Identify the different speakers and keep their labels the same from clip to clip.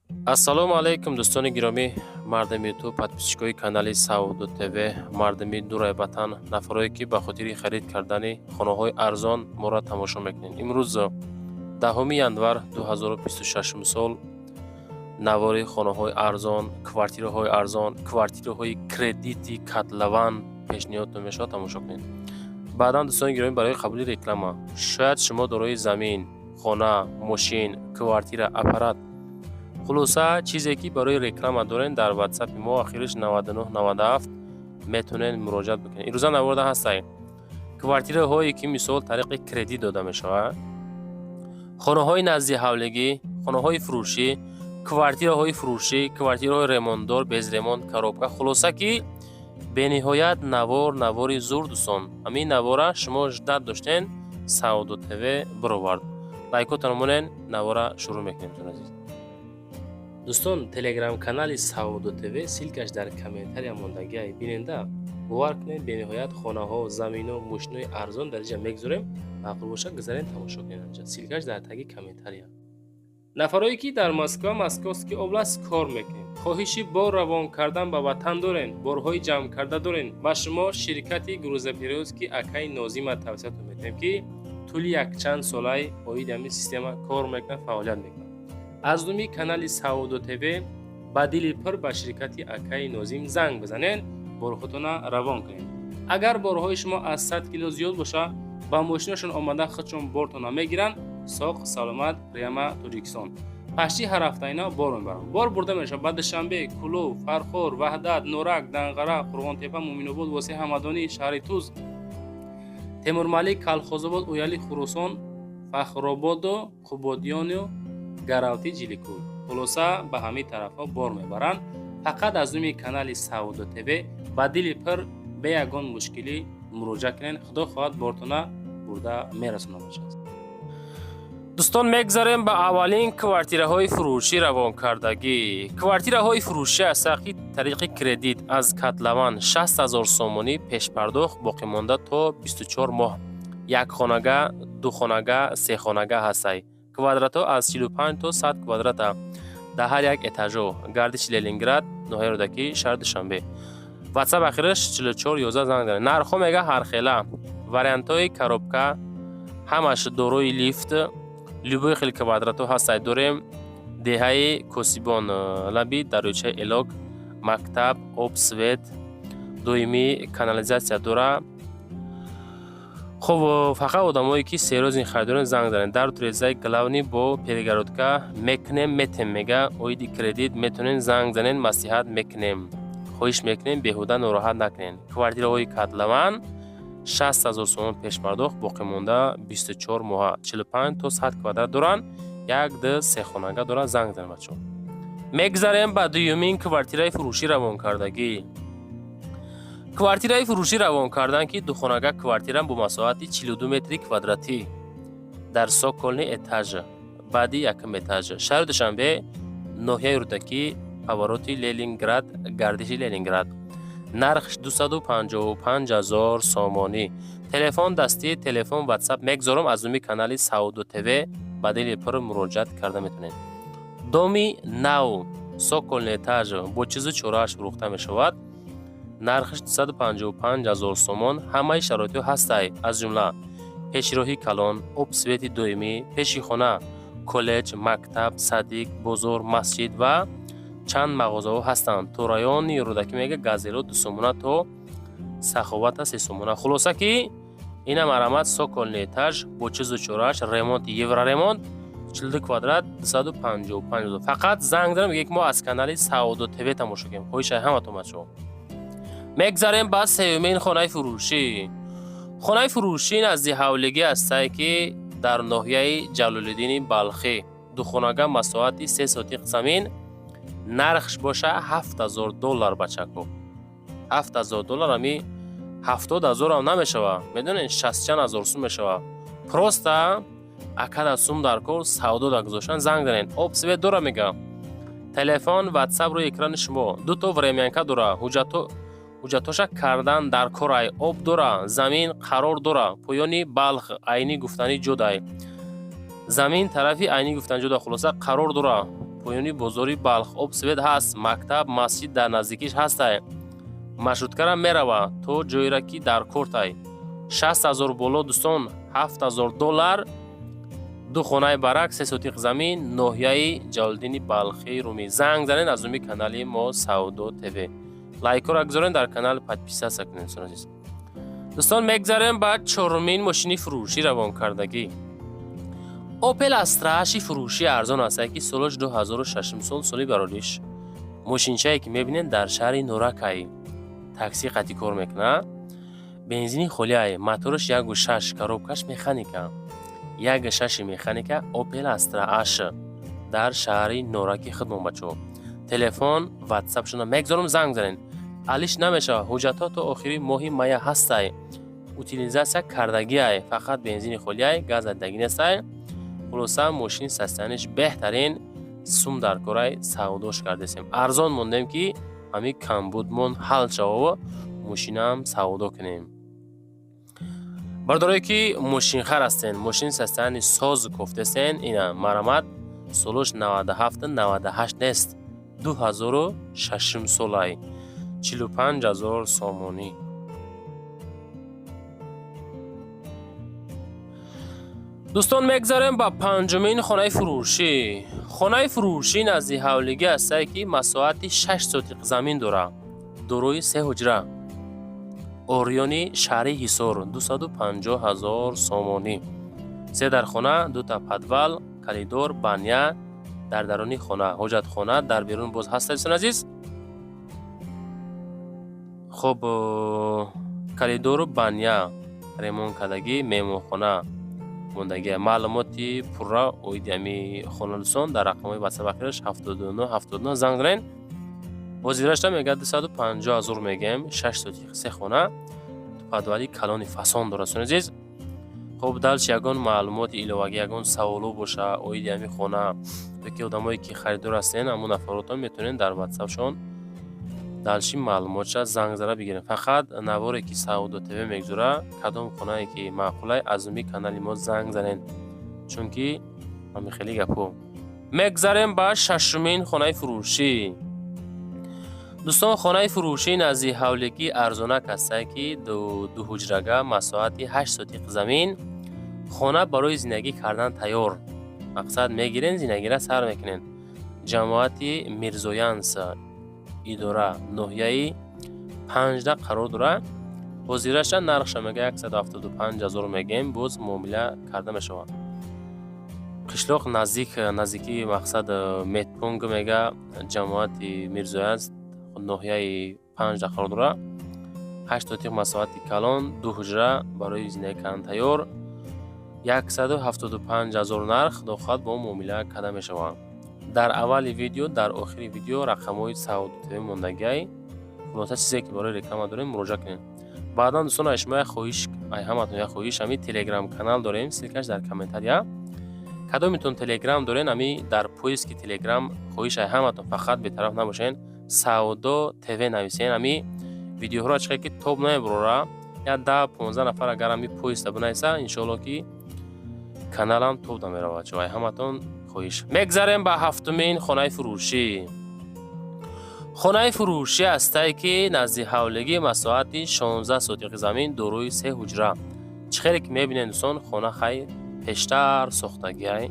Speaker 1: Ассалому алайкум, дӯстони гиромӣ, мардами Ютуб, подписчикои канали Савдо ТВ, мардами дурай ватан, нафарое ки ба хотири харид кардани хонаҳои арзон моро тамошо мекунед. Имрӯз 10 январ 2026 сол навори хонаҳои арзон, квартираҳои арзон, квартираҳои кредити котлован пешниҳодтон мешавад, тамошо кунед. Баъдан, дӯстони гиромӣ, барои қабули реклама, шояд шумо дорои замин, хона, мошин, квартира, аппарат, хулоса, чизе ки барои реклама дорем, дар Ватсапи мо ахириш 9997 метавонед муроҷиат бикунед. Имрӯза наворда ҳастай квартираҳое ки, мисол, тариқи кредит дода мешавад, хонаҳои назди ҳавлигӣ, хонаҳои фурӯшӣ, квартираҳои фурӯшӣ, квартираҳои ремонтдор, без ремонт, коробка. Хулоса ки бениҳоят навор, навори зур, дӯстон. Ҳамин навора шумо ждать доштен, Савдо ТВ бировард. Лайкотон монен, навора шурӯъ мекунем, дӯстони азиз. Дӯстон, телеграм-канали Савдо ТВ, ссылкаш дар комментария мондагиай, биненда. Бовар кунед, бениҳоят хонаҳо, замино, мошинои арзон дар инҷа мегузорем. Маъқул бошад, гузарен, тамошо кунед анҷа. Ссылкаш дар таги комментария. Нафарое ки дар Москва, Московский область кор мекунед, хоҳиши бор равон кардан ба ватан дорен, борҳои ҷамъкарда дорен, ба шумо ширкати грузоперевозки акаи Нозима тавсиятон метиҳем, ки тӯли якчанд солаи оиди ҳамин система кор мекунад, фаъолият мекунад. Аз номи канали Савдо ТВ ба дили пур ба ширкати акаи Нозим занг бизанед, борҳотона равон кунед. Агар борҳои шумо аз 100 кило зиёд боша, ба мошинашон омада, худшон бортона мегиранд, соқ саломат прямо Тоҷикистон. Пашти ҳар ҳафта ина бор мебаранд. Бор бурда мешавад ба Душанбе, Кӯлоб, Фархор, Ваҳдат, Норак, Данғара, Қурғонтепа, Муъминобод, Восеъ, Ҳамадонӣ, шаҳри Туз, Темурмалик, Калхозобод, Ояли, Хуросон, Фахрободу Қубодиёну Гаравти, Ҷиликӯл. Хулоса, ба ҳамин тарафҳо бор мебаранд. Фақат аз номи канали Савдо ТВ ба дили пур, бе ягон мушкилӣ муроҷиат кунед. Худо хоҳад, бортона бурда мерасонад бошад. Дӯстон, мегзарем ба аввалин квартираҳои фурӯшӣ равонкардагӣ. Квартираҳои фурӯшӣ ҳастанд, ки тариқи кредит, аз котлован, 60 ҳазор сомонӣ пешпардохт, боқимонда то 24 моҳ. Якхонага, духонага, сехонага ҳастай. Квадратҳо аз 45 то 100 квадрата дар ҳар як этажо. Гардиши Ленинград, ноҳияи Рӯдакӣ, шаҳри Душанбе. Ватсап ахираш 4411, занг занед. Нархҳо мега ҳархела, вариантҳои коробка, ҳамаш дорои лифт, любой хел квадратҳо ҳастай. Дорем деҳаи Косибон, лаби дарёчаи Элок, мактаб, об, свет, доимӣ канализатсия дора. Хуб, фақат одамое ки серьёзный харидорен, занг занед. Дару тирезаи главный бо перегородка мекунем, метем мега. Оиди кредит метавонед занг занед, маслиҳат мекунем. Хоҳиш мекунем, беҳуда нороҳат накунед. Квартираҳои котлован, 60 ҳазор сомон пешпардохт, боқимонда 24 моҳа, 45 то 100 квадрат доранд, як, ду, се хонага доранд. Занг занед, бачаҳо. Мегзарем ба дуюмин квартираи фурӯшӣ равонкардагӣ. Квартираи фурӯшӣ равон кардан, ки духонага квартира бо масоҳати 42 метри квадратӣ дар цокольный этаж, баъди якум этаж, шаҳри Душанбе, ноҳияи Рӯдакӣ, повороти Ленинград, гардиши Ленинград. Нарх 255 ҳазор сомонӣ. Телефон дастӣ, телефон, Ватсап мегзорам. Аз номи канали Савдо ТВ ба дили пур муроҷиат карда метавонед. Доми нав, цокольный этаж, бо чизу чорааш фурӯхта мешавад. Нархаш 255 ҳазор сомон. Ҳамаи шароитҳо ҳастай, аз ҷумла пешроҳи калон, об, свети доимӣ, пеши хона коллеҷ, мактаб, садик, бозор, масҷид ва чанд мағозаҳо ҳастанд. То райони Рӯдакӣ мега газело 2 сомона, то Саховата 3 сомона. Хулоса ки ина марамат, цокольный этаж бо чизу чорааш, ремонти евроремонт, 42 квадрат, 255. Фақат занг занем, меге ки мо аз канали Савдо ТВ тамошо кунем. Хоҳишай ҳаматон, бачаҳо. Мегзарем ба сеюмин хонаи фурӯшӣ. Хонаи фурӯшӣ назди ҳавлигӣ ҳастае, ки дар ноҳияи Ҷалолиддини Балхӣ, духонага, масоҳати 3 сотиқ замин, нархш боша 7000 доллар. Бачако, 7000 доллар, ами 70 ҳазорам намешава, медонед, шастчанд ҳазор сум мешава. Просто акада сум дар кор, савдо да гузоштан, занг занед. Об, свет дора мега. Телефон, Ватсап рӯи экрани шумо. Дуто времянка дора, ҳуҷҷатоша кардан дар корай. Об дора, замин қарор дора, поёни Балх, Айнӣ гуфтанӣ ҷодай. Замин тарафи Айнӣ гуфтани ҷода. Хулоса, қарор дора. Поёни бозори Балх об, свет ҳаст, мактаб, масҷид дар наздикиш ҳастай. Маршруткарам мерава то ҷойра, ки дар кортай. 60 000 боло, дӯстон, 7000 доллар, ду хонаи барак, 3 сотиқ замин, ноҳияи Ҷалолиддини Балхӣ, Румӣ. Занг занед аз номи канали мо Савдо ТВ. Лайкҳоро гузоред, дар канал подписаться кунед, дӯстон азиз. Дӯстон, мегзарем ба чорумин мошини фурӯшӣ равонкардагӣ. Опел Астра H-и фурӯшӣ арзон аст, ки солаш 2006 сол, соли барориш. Мошинчае, ки мебинед, дар шаҳри Норакай такси қатӣ кор мекунад. Бензини холиай, мотораш 1,6, коробкаш механика, 1,6 механика. Опел Астра H дар шаҳри Нораки худмон, бачаҳо. Телефон, ватсапшона мегзорам, занг занед. Алиш намешавад, ҳуҷҷатҳо то охири моҳи мая ҳастай. Утилизация кардагиай, фақат бензини холиай, газ задагӣ нестай. Хулоса, мошини состояниеш беҳтарин, сум дар корай, савдош кардесем. Арзон мондем, ки ҳамин камбудмон ҳал шававу мошинаам савдо кунем. Бардорое, ки мошинхар ҳастен, мошини состояние соз кофтесен, ина марамат. Солош 97, 98 нест, 2006 солай, 45 000 сомонӣ. Дӯстон, мегзарем ба панҷумин хонаи фурӯшӣ. Хонаи фурӯшӣ назди ҳавлигӣ ҳастае, ки масоҳати 6 сотиқ замин дорад, дорои се ҳуҷра, Орёни шаҳри Ҳисор, 250 000 сомонӣ. Се дархона, дута подвал, коридор, баня дар даруни хона, ҳоҷатхона дар берун боз ҳаст, дӯстон азиз. Хуб, коридору баня ремонт кардагӣ, меҳмонхона мондагия. Маълумоти пурра оиди ҳами хона, дӯстон, дар рақамҳои ватсап ахираш 79 79 занг занед. Ҳозирашта мегӯяд 250 000 мегӯем, 6 сотиқ, се хона, подвали калони фасон дорад, дӯстони азиз. Хуб, дальше ягон маълумоти иловагӣ, ягон саволо боша оиди ҳами хона ёки одамое, ки харидор ҳастен, ҳамон нафаротон метавонед дар ватсапшон дальше маълумотша занг зада бигирем. Фақат наворе, ки Савдо ТВ мегузора, кадом хонае ки маъқулай, аз номи канали мо занг занед, чунки ҳами хеле гапҳо. Мегзарем ба шашумин хонаи фурӯшӣ. Дӯстон, хонаи фурӯшӣ назди ҳавлигӣ арзонак ҳастае, ки дуҳуҷрага, масоҳати 8 сотиқ замин, хона барои зиндагӣ кардан тайёр. Мақсад, мегирен, зиндагира сар мекунед. Ҷамоати Мирзоянс, идора, ноҳияи Панҷда қарор дорад. Ҳозираша нархша мега 175 000 мегӯем, боз муомила карда мешавад. Қишлоқ наздик, наздикии мақсад медпункт мега. Ҷамоати Мирзоянс, ноҳияи Панҷда қарор дорад. 8 сотиқ масоҳати калон, ду ҳуҷра, барои зиндагӣ кардан тайёр, 175 000 нарх, худохоҳад, бо муомила карда мешавад. Дар аввали видео, дар охири видео рақамҳои Савдо ТВ мондагиай. Хулоса, чизе, ки барои реклама дорем, муроҷиат кунед. Баъдан, дӯстон, ай шумо як хоҳиш, ай ҳаматон як хоҳиш: ҳамин телеграм канал дорем, ссылкаш дар комментария. Кадометон телеграм дорен, ами дар поиски телеграм, хоҳиш ай ҳаматон, фақат бетараф набошен, Савдо ТВ нависен. Ами видеоҳоро чиқе, ки топ намебурора, як 10-15 нафар агар ами поиста бинависа, иншоалло, ки каналам топ дамеравад. Чо ай ҳаматон хоҳиш. Мегзарем ба ҳафтумин хонаи фурӯшӣ. Хонаи фурӯшӣ ҳастае, ки назди ҳавлигӣ, масоҳати 16 сотиқи замин, дорои се ҳуҷра. Чӣ хеле ки мебинед, дӯстон, хона хай пештар сохтагиай,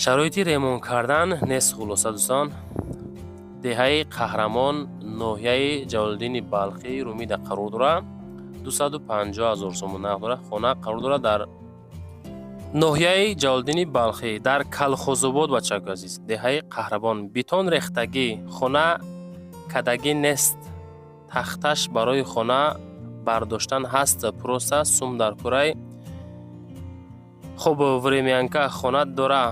Speaker 1: шароити ремонт кардан нест. Хулоса, дӯстон, деҳаи Қаҳрамон, ноҳияи Ҷалолиддини Балхӣ, Румида қарор дорад. 250 000 сомон нарх дорад. Хона қарор дорад дар ноҳияи Ҷалолиддини Балхӣ, дар Калхозобод. Бачаку азиз, деҳаи Қаҳрабон, бетон рехтагӣ, хона кадагӣ нест, тахташ барои хона бардоштан ҳаст, просто сум дар курай. Хуб, времянка хона дора,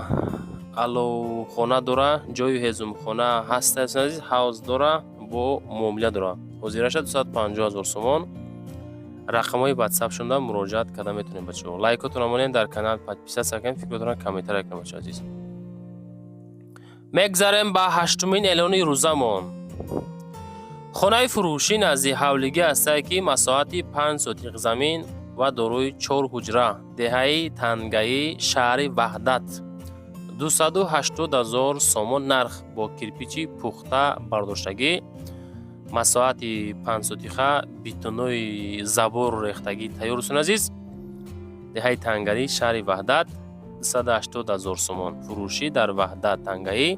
Speaker 1: аловхона дора, ҷои ҳезумхона ҳаст, азиз, ҳавз дора, бо муомила дора. Ҳозираша 250 000 сомон. Рақамҳои ватсапшонда муроҷиат карда метавонед, бачаҳо. Лайкотонро монед, дар канал подписаться кунед, фикротонро комментария кунед, бачаҳо азиз. Мегзарем ба ҳаштумин эълони рӯзамон. Хонаи фурӯшӣ назди ҳавлигӣ ҳастае, ки масоҳати 5 сотиқ замин ва дорои чор ҳуҷра, деҳаи Тангаӣ, шаҳри Ваҳдат. 280 000 сомон нарх, бо кирпичи пухта бардоштагӣ, масоҳати 5 сотиха, бетонои забору рехтагӣ тайёр. Дӯстони азиз, деҳаи Тангарӣ, шаҳри Ваҳдат, 280 000 сомон фурӯшӣ. Дар Ваҳдат, Тангаӣ,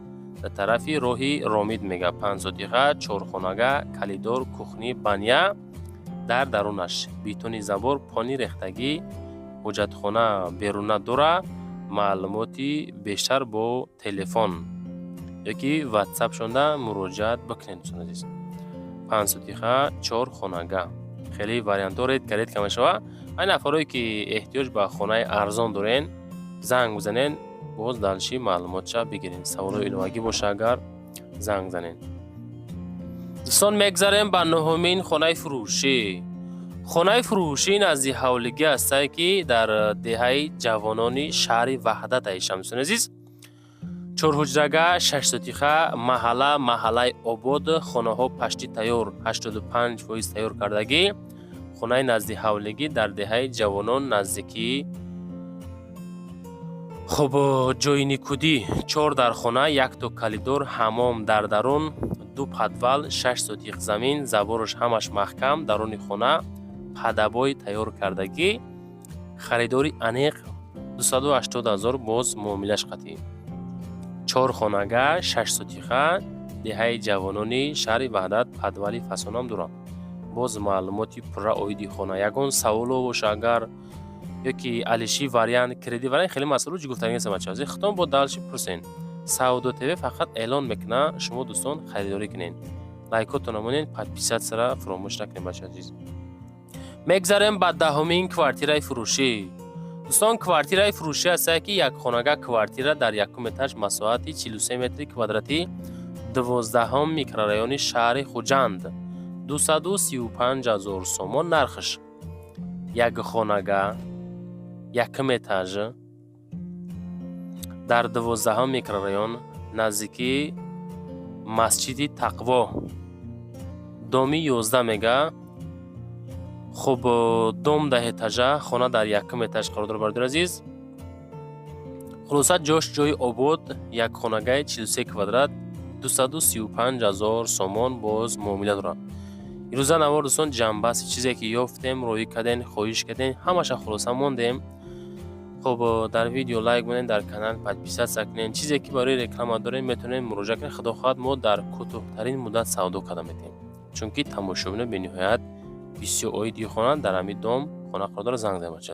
Speaker 1: дар тарафи роҳи Ромид мега. 5 сотиха, чорхонага, коридор, кухня, баня дар дарунаш, бетони забор пони рехтагӣ, ҳоҷатхона беруна дора. Маълумоти бештар бо телефон ёки ватсапшонда муроҷиат бикунед. Дӯстони азиз, 5 сотиха, чор хонага, хеле вариантҳо редко редко мешавад. Ай нафарое ки эҳтиёҷ ба хонаи арзон дорен, занг бизанен, боз дальше маълумотша бигирен. Саволҳои иловагӣ боша агар, занг занен. Дӯстон, мегзарем ба нуҳумин хонаи фурӯшӣ. Хонаи фурӯшӣ назди ҳавлигӣ ҳастае, ки дар деҳаи Ҷавонони шаҳри Ваҳдат аишам. Дӯстони азиз, чорҳуҷрага, 6 сотиха, маҳалла маҳаллаи обод, хонаҳо почти тайёр, 85% тайёр кардагӣ. Хонаи назди ҳавлигӣ дар деҳаи Ҷавонон, наздикии хуб ҷои никудӣ. Чор дархона, якто коридор, ҳаммом дар дарун, ду подвал, 6 сотих замин, забораш ҳамаш маҳкам, даруни хона под обои тайёр кардагӣ. Харидори аниқ, 280 ҳазор, боз муомилаш қатъӣ. Чор хонага, 6 сотиха, деҳаи Ҷавонони шаҳри Ваҳдат, подвали фасонам дорам. Боз маълумоти пурра оиди хона, ягон саволо боша агар, ёки алиши вариант, кредит вариант, хеле масъулу чӣ гуфтанӣ нестам, бачаҳо. Худтон бо дальше пурсен. Савдо ТВ фақат эълон мекуна, шумо, дӯстон, харидорӣ кунед. Лайкотона монед, подписаться фуромӯш накунед, бачаҳо азиз. Мегзарем ба 10-умин квартираи фурӯшӣ. Дӯстон, квартираи фурӯшӣ ҳастае, ки якхонага квартира дар якум этаж, масоҳати 43 метри квадратӣ, 12-ҳум микрорайони шаҳри Хуҷанд, 235 ҳазор сомон нархш. Якхонага, якум этаж, дар 12-ҳум микрорайон, наздикии масҷиди Тақво, доми 11 мега. Хуб, дом 10 этажа, хона дар якум этаж қарор дорад, бародари азиз. Хулоса, ҷош ҷои обод, якхонагаи 43 квадрат, 235 ҳазор сомон, боз муомила дорад. Ирӯза навор, дӯстон, ҷамъбасти чизе ки ёфтем, роҳӣ кардем, хоҳиш кардем, ҳамаша хулоса мондем. Хуб, дар видео лайк монед, дар канал подписаться кунед. Чизе ки барои реклама дорем, метавонед муроҷиат кунед. Худо хоҳад, мо дар кӯтоҳтарин муддат савдо карда метавонем, чунки тамошобино бениҳоят бисёр. Оиди хона дар ҳамин дом хона қарор дорад, занг занед, бача.